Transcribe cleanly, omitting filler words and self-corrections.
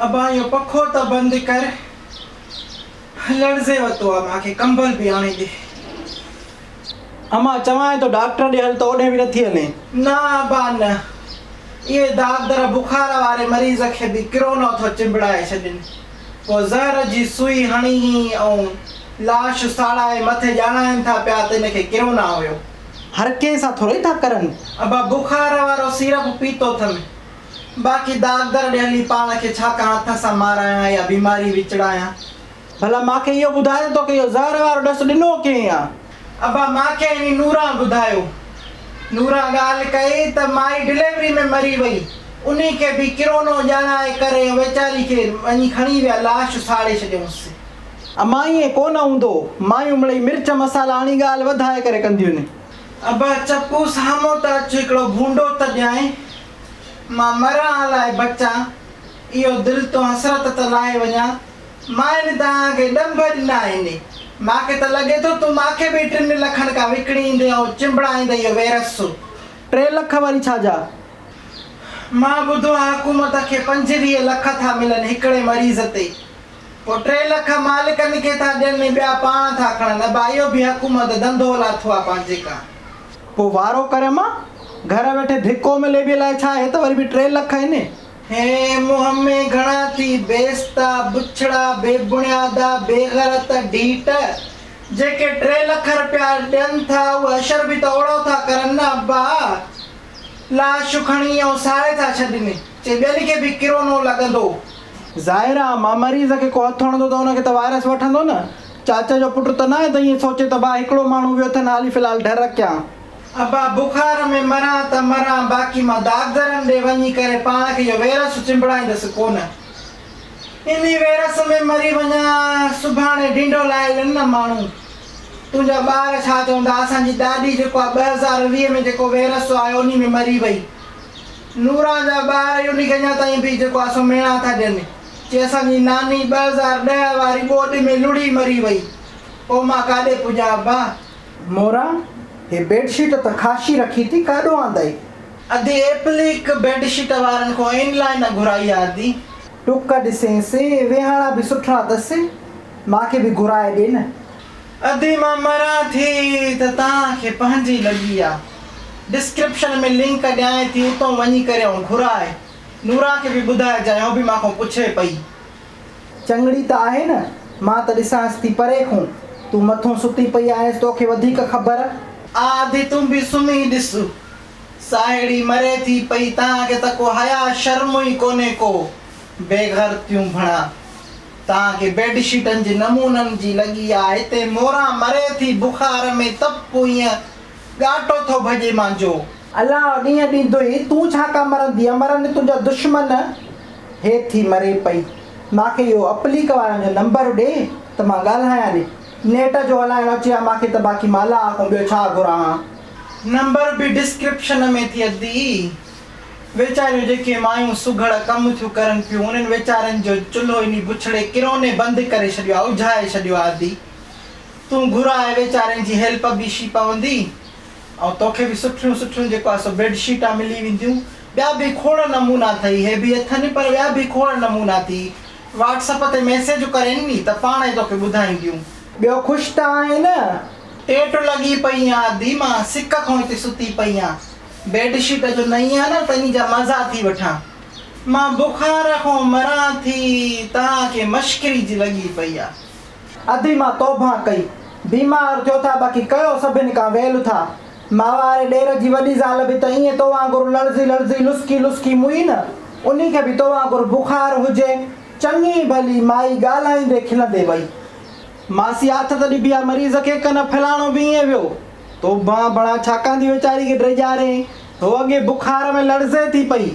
ابا اهو پکو ته بند ڪر. لڙزي وتو آ مان کي ڪمبل به آڻي ڏي. امان چوانء ٿو ڊاڪٽر ڏي هل ته اوڏهين به نٿي هلين. نه ابا نه. اهي داڪدر بخار واري مريض کي به ڪرونا ٿو چنبڙائي ڇڏين. پوء زهر جي سوئي هڻي ۽ لاش ساڙائي مٿي ڄاڻائين ٿا پيا ته ان کي ڪرونا هيو. هر ڪنهن سان ٿورئي ٿا ڪرن. ابا بخار وارو سيرپ پيتو اٿم. باقي داڪدر ڏي هلي پاڻ کي ڇا ڪان هٿ سان مارايان يا بيماري وچڙايان. ڀلا مان کي اهو ٻڌاء ته توکي اهو زهر وارو ڏس ڏنو ڪنهن آ؟ ابا مان کي انهي نوران ٻڌايو. نوران ڳالهه ڪئي ته مائي ڊليوري ۾ مري وئي. انهي کي به ڪرونو ڄاڻائي ڪري ويچاري کي وڃي کڻي ويا لاش ساڙي ڇڏيونس. امان ائين ڪو نه هوندو. مايون مڙئي مرچ مصالحا هڻي ڳالهه وڌائي ڪري ڪنديون. ابا چپو سامهون ته اچ هڪڙو ڀونڊو ته ڏيانء. مان مران الائي بچان. اهو دل تون حسرت ته لاهي وڃان. ماين توهان کي ڏنڀ ڏنا آهن. مان کي ته لڳي ٿو تون مان کي به ٽن لکن کان وڪڻي ايندين ۽ چنبڙائيندين اهو ويرس. 3 لک وري ڇا جا؟ مان ٻڌو آ حڪومت کي 25 لک ٿا ملن هڪڙي مريض تي. پوء 3 لک مالڪن کي ٿا ڏين ۽ ٻيا پاڻ ٿا کڻن. ابا اهو به حڪومت ڌنڌو لاٿو آ پنهنجي کان. پوء وارو ڪري مان گهر ويٺي ڌڪو ملي به الائي ڇا هي ته وري به 3 لک آهن. هي منهن ۾ گهڻا ٿي بيستا، بڇڙا، بي بڻيادا، بي غيرت، ڍيٽ، جيڪي 3 لک رپيا ڏين ٿا اهي حشر به ته اوڙو ٿا ڪرن نه ابا، لاش کڻي ۽ ساڙي ٿا ڇڏين، چي ٻين کي به ڪرونو لڳندو. ظاهر آ مان مريض کي ڪو هٿ هڻندو ته ان کي ته وائرس وٺندو نه، چاچي جو پٽ ته ناهي ته ائين سوچي ته ڀاء هڪڙو ماڻهو ويو اٿن حالي في الحال ڍر ڪيان. ابا بخار ۾ مران ته مران باقي مان داڪدرن ڏي وڃي ڪري پاڻ کي اهو ويرس چنبڙائيندس ڪونه. انهي ويرس ۾ مري وڃان سڀاڻي ڍينڍو لاهي ڏين نه ماڻهو. تنهنجا ٻار ڇا چوندا اسان جي ڏاڏي جيڪو آ 2020 ۾ جيڪو ويرس آيو انهي ۾ مري وئي. نوران جا ٻار ئي انهي کي اڃا تائين به جيڪو آ سو ميڻا ٿا ڏين. چي اسان جي ناني 2010 واري ٻوڏ ۾ لڙهي مري وئي. پوء مان ڪاڏي پڄان ابا. مورا، هي بيڊ شيٽ ته خاشي رکي ٿي، ڪاڏو آندئي؟ ادي ايپليڪ بيڊ شيٽ وارن کان ان لائين گهرائي آ ادي. ٽڪ ڏسين سي، ويهاڻا به سٺا اٿس، مان کي به گهرائي ڏي نه. ادي مان مران ٿي ته توهان کي پنهنجي لڳي آ. ڊسڪرپشن ۾ لنڪ ڏيانء ٿي اتون وڃي ڪري ائون گهراء. نوران کي به ٻڌائجانء هو به مان کان پڇي پئي. چڱڙي ته آهي نه، مان ته ڏسانس ٿي پري کون. تون مٿون ستي پئي آهينس توکي وڌيڪ خبر. آ ادي تون به سمهي ڏس. ساهيڙي مري ٿي پئي توهان کي ته ڪو حياء شرم ئي ڪونهي ڪو. بيغرتيون ڀڻا. توهان کي بيڊ شيٽن جي نمونن جي لڳي آ. هتي موران مري ٿي بخار ۾ تپ ائين ڳاٽو ٿو ڀڄي مانجو. الله ڏينهن ڏيندوئي، تون ڇا ڪا مرندينء، مرن تنهنجا دشمن. هي ٿي مري پئي. مان کي اهو اپليڪ وارن جو نمبر ڏي ته مان ڳالهايان. نيٽ جو هلائڻ اچي ها مان کي ته باقي مان الله کان ٻيو ڇا گهران ها. نمبر به ڊسڪرپشن ۾ ٿي ادي. ويچاريون جيڪي مايون سگهڙ ڪم ٿيون ڪرن پيون انهن ويچارن جو چلهو انهي بڇڙي ڪروني بند ڪري ڇڏيو آ اجهائي ڇڏيو آ ادي. تون گهراء ويچارين جي هيلپ به شي پوندي. ۽ توکي به سٺيون سٺيون جيڪو آهي سو بيڊ شيٽان ملي وينديون. ٻيا به کوڙ نمونا اٿئي. هي به اٿن پر ٻيا به کوڙ نمونا ٿي. واٽس اپ تي ميسيج ڪرين ني ته پاڻ ئي توکي ٻڌائينديون. ٻيو خوش ته آهين نه؟ ٽيٽ لڳي پئي آن ادي مان سڪ کان هتي ستي پئي آن. بيڊ شيٽ جو نئين آ نه ته انهي جا مزا ٿي وٺان. مان بخار کان مران ٿي توهان کي مشڪري جي لڳي پئي آ. ادي مان توبهان ڪئي. بيمار ٿيو ٿا باقي ڪيو سڀن کان ويل ٿا. ماواري ڏير جي وڏي زال به ته ائين تو وانگر لڙزي لڙزي لسڪي لسڪي موئي نه. انهي کي به تو وانگر بخار هجي. چڱي ڀلي مائي ڳالهائيندي کلندي وئي. ماسي آٿت ڏبي آ مريض کي ڪنه ڦلاڻو به ائين ويو. توبهان بڻا ڇاڪان ٿي ويچاري کي ڊيڄارين. هوء اڳي بخار ۾ لڙزي ٿي پئي.